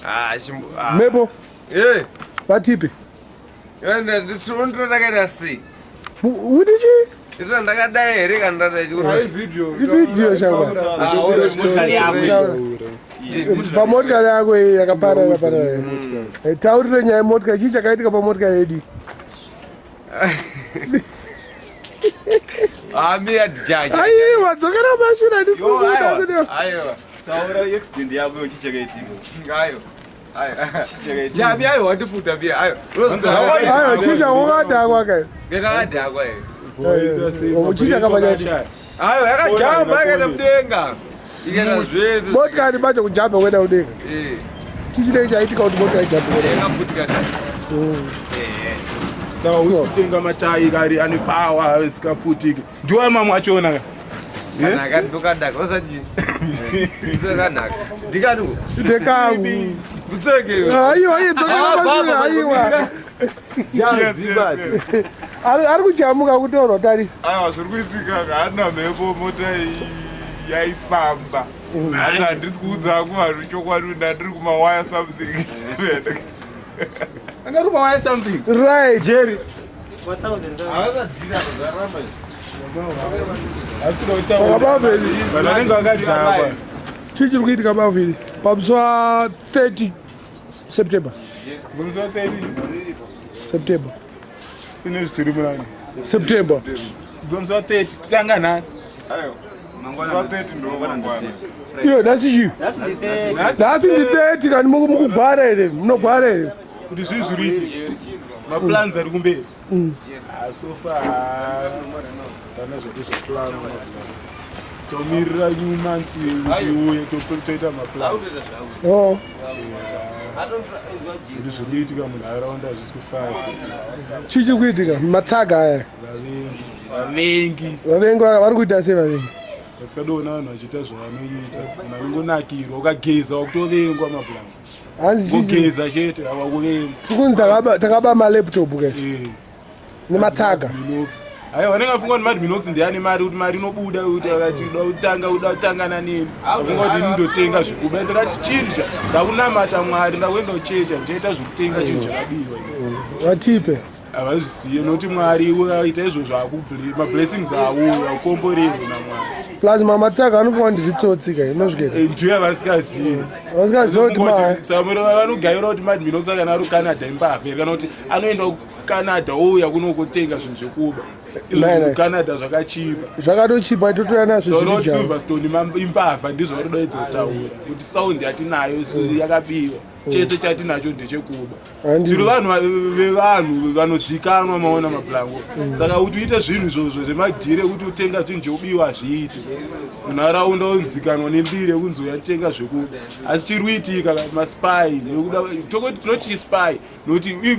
Ah, ah. Mhepo. Eh. Vatipe. Ndinotora ndakaita sei? Kuti chii? Ndinotora ndakadai here kana ndadai chikuru? Ivideo shangwa. Pamotikari yako iyi yakaparara parara. Eh, taurire nyaya yemotikari, chii chakaitika pamotikari yedu? Ah, mira ndijaji. Aiwa, dzokera mashure handisi kukuda kuti. Aiwa. Taura accident yako chii chakaitika. Aiwa. Jabi aiwa wandifuta bia aiwa. Aiwa, chii chakakadhakwa kai? Ndakadhakwa here. Chii chakabanyati? Aiwa yakajamba yakaenda mudenga. Ikaita zvese. Motikari bacho kujamba kuenda kudenga. Eh. Chii chinenge chaitika kuti motikari ijambe kuenda? Yakaputika. Saka usi kutenga matayi kari ane power asikaputiki. Ndiwo mamwe achona ka. Kanaka ndokadaka usati. Kanaka. Ndikani? Ndekamu. Futseke. Aiwa, iye dzokera mashure aiwa. Ari kujamuka kutorwa tarisa. Aiwa zviri kuitika haana mhepo mota iyi yaifamba. Hanzi handisi kuudza hangu vanhu chokwadi kuti ndandiri kumawaya something. Anga kumawaya something. Right. Jerry. Havasadhira zvaramba izvi. Vanhu vanenge vakadhakwa. Chii chiri kuitika baviri pamusi wa 30 September. Musi wa 30 September. Ine zvitiri murani. September. Kubva musi wa 30 kutanga nhasi. Aiwa. Musi wa 30 ndo mangwana. Iyo nhasi chii? Nhasi ndi 30 kani mukugwara here? Munogwara here? Kuti zvii zviri kuitika? Maplans ari kumberi. Ah, so far hapana zvati zvaplan. Tomirira new month kuti iuye toita maplans. Oh. Kuti zviri kuitika munharaunda hazvisi kufadza. Chii chiri kuitika? Matsaga aya. Vavengi. Vavengi. Vavengi vari kuita sei vavengi? Vasikadoona vanhu vachiita zvavanoita. Munhu anongonakirwa ukageza wakutovengwa maplan. Hanzi chii? Kugeza chete hawakuvengwa. Tikunzi takaba malaptop ke. Nematsaga. Minox. Aiwa vanenge vafunga kuti Mad Minox ndiye ane mari kuti mari inobuda kuti akati uda kutanga uda kutangana neni. Vafunga kuti ini ndotenga zvekuba. Ndakati chinja ndakunamata Mwari ndakuenda kuchechi handichaita zvekutenga chinhu chakabiwa. Vatipe. Havazviziye nokuti Mwari aita izvozvo mablessings auya ukomborerwe naMwari. Plus mamatsaga anofunga ndiri tsotsi ka inozviketa. Ndiyo yavasingazivi. Vasingazivi kuti ma Samuro vanogaira kuti Mad Minox kana ari kuCanada imbavha here kana kuti anoenda kuCanada ouya kuno kutenga zvinhu zvekuba. Izvo Nai, nai. kuCanada zvakachipa. Zvakatochipa totoya nazvo Saka zviri jam. Silverstone imbavha ndizvo varikudaidza kutaura kuti sound yatinayo isu yakabiwa. Chese chatinacho ndechekuba. Tiri vanhu vevanhu vanozikanwa maona maplango. Saka kuti uite zvinhu izvozvo zvemadhiri ekuti utenga zvinhu zvekubiwa hazviiti. Munharaunda unozikanwa nembiri yekunzi uyatenga zvekuba. Asi chiri kuitika maspy nekuda tinoti chispy nokuti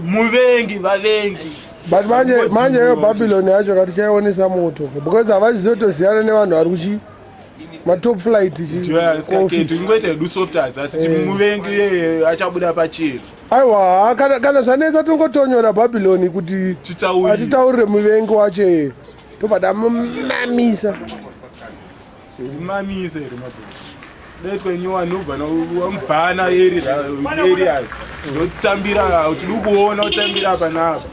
muvengi vavengi. But manje manje iyo Babylon yacho kati chaionesa moto because havazivi kutoziyana nevanhu vari kuchi matop flight chi Ndiyo tingoita hedu softers asi muvengi iyeye achabuda pachena. Aiwa kana zvanetsa tingotonyora Babylon kuti atitaurire muvengi wacho iye tobva tamumamisa. Mamisa here mabhora? Dai twanyiwa nobva wamubhana areas dzotambira tidi kuona utambira apa naapa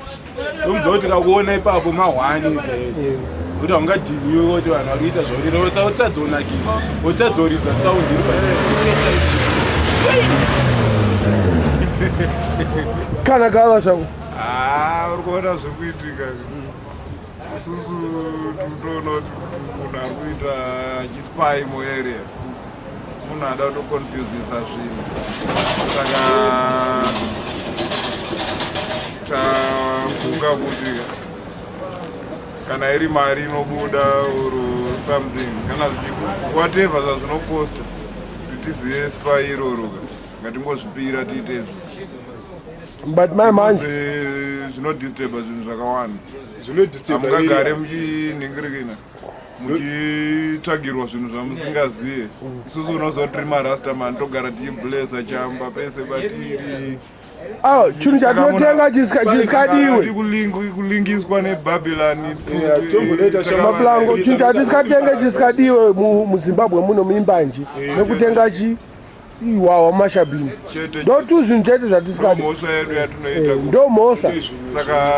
ndomudza kuti kakuona ipapo mahwani ega ega nokuti haungadhiniwe kuti vanhu vari kuita zvaurira utadza unakirwa utadza uridza sound iri Kana gava zvako. Ah, uri kuona zviri kuitika. Isusu tikutoona kuti munhu ari kuita achispy muarea munhu ada kutoconfusisa zvinhu saka tafunga kuti kana iri mari inobuda or something kana whatever zvazvinokosta kuti tizive spy iroro ngatingozvipira tiite izvo. But my manje zvinodisturba zvinhu zvakawanda. Zvinodisturba Hamungagare muchinhingirikina muchitsvagirwa zvinhu zvamusingazive. Isusu unoziva tiri marasta man togara tichiblessa chamba pese patiri. Ah, chinhu chatinotenga chisikadiwe. Kulingiswa neBabylon. Maplango chinhu chatisikatenge chisikadiwe muZimbabwe muno muimbanji nekutenga chi Iwawa mashabhini. Chete. Ndo tu zvinhu chete zvatisikadi. Mhosva yedu yatinoita. Ndo mhosva. Saka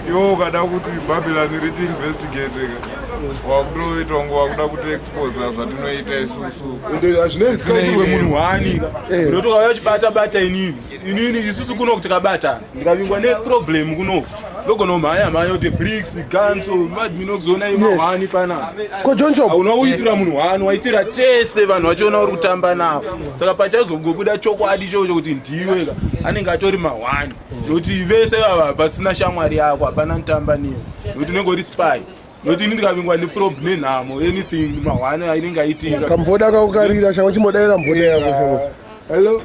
iwe ukada kuti Babylon riti investigate ka, wakutoita kunge wakuda kuti expose zvatinoita isusu. Ende hazvinozikanirwe munhu wani. Unoti ukauya uchibata bata inini. Inini isusu kuno tikabatana. Ndikavingwa neproblem kuno. Ndogona kumhanya mhanya kuti bricks, ganso, madminox ona ima wani panapa. Ko John Chop. Hauna kuitira munhu wani, waitira tese vanhu vachiona uri kutamba navo. Saka pachazogobuda chokwadi ichocho kuti ndiwe ka, anenge atori mahwani. Nokuti vese vava pasina shamwari yako, hapana notamba newe. Nokuti unenge uri spy. Nokuti ini ndikavingwa neprob nenhamo, anything mahwani ainenge aitika. Kamboda kakukarira shamwa chimbodaira mboda yako shamwa. Hello.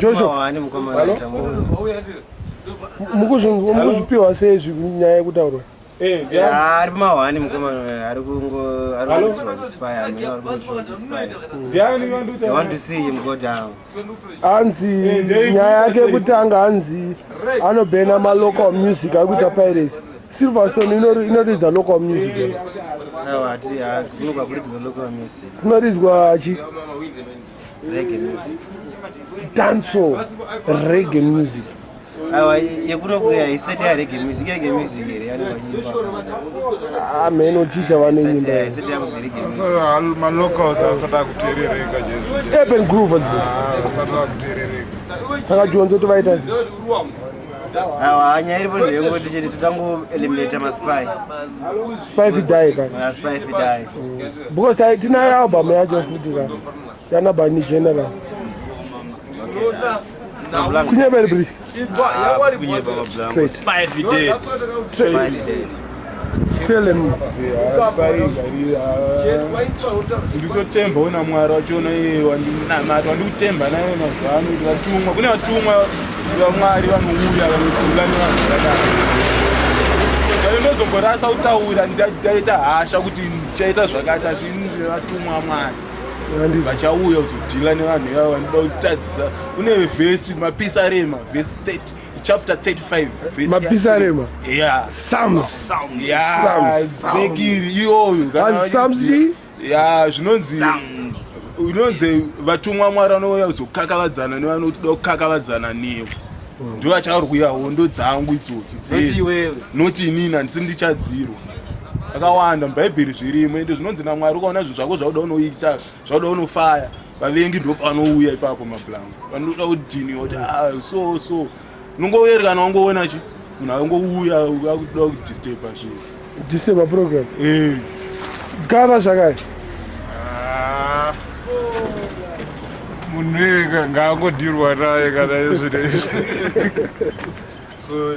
Joshua. Hello. Mukuzvipiwa sei nyaya yekutaurwa? Ari mahwani mukomana ari kungo ari kuitirwa chispy, amene ari kuitirwa chispy. They want to see him go down. Hanzi nyaya yake yekutanga hanzi anobhena malocal music akuita piracy. Silverstone inoridza local music here. Aiwa, hatiri kunobva kuridzwa local music. Kunoridzwa chi? Reggae music. Dancehall, reggae music. Aiwa, yekunokuya iseti ya reggae music, reggae music here yanenge vachiimba. Ameno ticha vanoimba. Iseti yakudzi reggae music. Saka malocals asati akuteerereka chaizvo. Urban groove idzi. Asati akuteerereka. Saka Jonzo tovaita sei? Aiwa, nyaya iripo ndeyekuti chete totango eliminate maspy. Spy Fidai ka. Maspy Fidai. Because tinayo album yacho futi ka. Yana Bani General. Kunyeba here Brisk? Straight. Spy Fidai. Spy Fidai. Tell him. Nditotemba una Mwari wachiona iye wandinamata, wandikutemba naye mazuva ano kuti vatumwa, kune vatumwa vaMwari vanouya vanodhila nevanhu vakadaro. Saka ndozomborasa kutaura ndaita hasha kuti ndichaita zvakati, asi vatumwa Mwari vachauya kuzodhila nevanhu ivavo vanoda kutadzisa. Kune vhesi Mapisarema, vhesi 30, chapter 35, verse Mapisarema. Yeah. Psalms. Yeah, Psalms. exactly iyoyo. Kana And Psalms chi? Yeah, zvinonzi unonzi vatumwa Mwari vanouya kuzokakavadzana nevanotoda kukakavadzana newe. Ndo vacharwira hondo dzangu idzodzo Not iwewe. Noti inini handisi ndichadzirwa. Akawanda muBhaibheri zvirimo, ende zvinonzi naMwari ukaona zvinhu zvako zvauda unoita, zvauda unofaya, vavengi ndo panouya ipapo mablango. Vanoda kudhiniwa kuti so so. Unongouyeri kana wangoona chi munhu angouya akuda kudisturba zvinhu. Disturba program. Gava zvakare. Munhu ega ngaangodirwa naye kana izvi neizvi.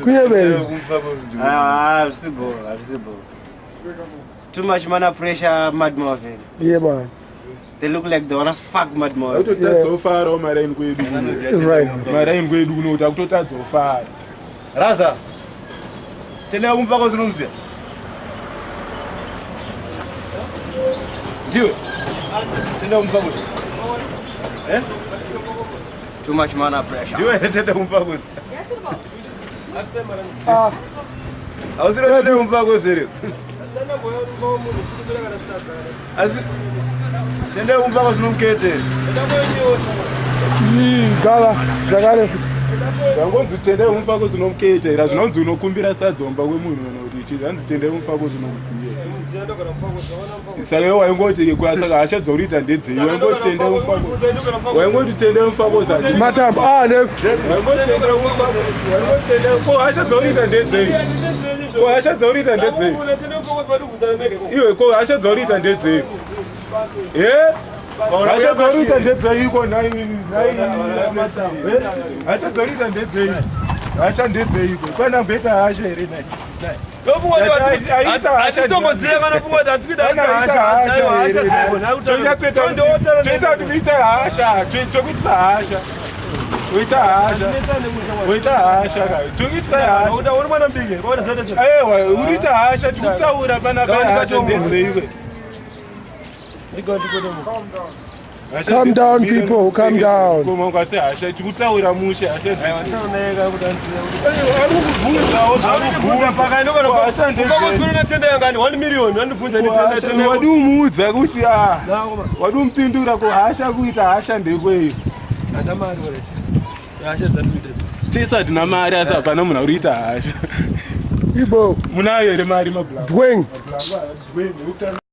Kunyebera. Hazvisi bho, hazvisi bho. Too much mana pressure, Mad Marvin. Yeah, man. They look like they wanna fuck Mad Marvin. Akutotadza kufarawo maraini kwedu kuno. Right. Maraini kwedu kuno kuti akutotadza kufara. Raza. Tendeka kumupaka zvinomziya. Ndiwe. Tendeka kumupaka. Too much mana pressure. Ndiwe tendeka kumupaka. Hausiro tendeka kumupaka here? Asi tendeka kumupaka zvinomukete. Gava zvakare futi. Zvangonzi tendai kumupaka zvinomukete here? Zvinonzi unokumbira sadza mumba kwemunhu kana kuti chii? Zvanzi tendai kumupaka zvinomuziya. Saka iwe waingoti saka hasha dzauriita ndedzei? Waingoti tendai kumupaka. Waingoti tendai kumupaka zati. Matambo. Ne. Waingoti tendai kumupaka. Waingoti tendai. Ko hasha dzauriita ndedzei? Ko hasha dzauriita ndedzei? Iwe ko hasha dzauriita ndedzei? Hasha dzauriita ndedzei iko nhai nhai matambo? Hasha dzauriita ndedzei? Hasha ndedzei iko? Pana mbeta hasha here nhai? Hatitomboziva kana pfungwa hatikuita Toita kuti muite hasha, tokuitisa hasha. Toita hasha. Toita hasha ka. Tokuitisa hasha. Uri mwana mudiki here? Waona zvakaita sei? Aiwa, uriita hasha tikutaura pana pa hasha ndedzei iwe. Calm down, people, calm down. Ukase hasha tikutaura mushe hasha ari kukubvunzawo zvakubvunzawadi umuudza kuti ah, wadi umupindura ko hasha kuita hasha ndekweyo tese hatina mari asi hapana munhu ari kuita hasha Ibo munayo here mari mablango Dwayne.